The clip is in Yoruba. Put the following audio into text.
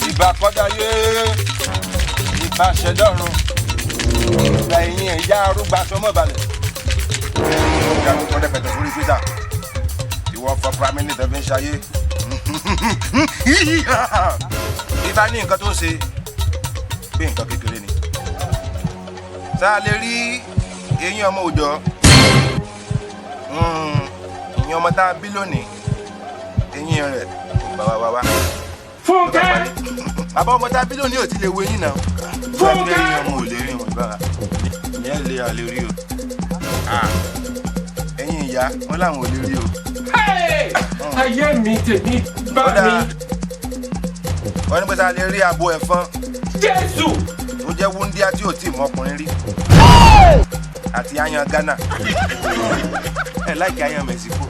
Ìbà kọ́dáyé, ìbà ṣẹ̀dọ̀run, ìgbà ẹ̀yìn ẹ̀yà arúgbó aṣọ mọ́ balẹ̀. Ìyá tó kọ́ rẹpẹtẹ sórí Twitter, ìwọ fọ prime minister fi ń ṣayé. Ibà ní nǹkan tó ń ṣe pé nǹkan kékeré ni. Tá a lè rí eyín ọmọ òòjọ́, ìyẹn ọmọ tá a bí lónìí, eyín rẹ̀ kò bá wa wá wá. Fúnkẹ́. Bàbá, ọmọ tá a bí lónìí ò ti lè wo eyín náà. Fúnkẹ́. Eyín ọmọ ò lè rí wọn bára. Ìyẹn lè àlè rí o. Ẹ̀yin ìyá wọn làwọn ò lè rí o. Hey! Ayé mi, tèmi bá Ó dáa. mi. Wọ́n ní pé tá a lè rí abo ẹ̀fọn Jésù. tó jẹ́ wúndíá tí ò tí ì mọ ọkùnrin rí àti ayan Ghana. Ẹ láìkí ayan Mexico.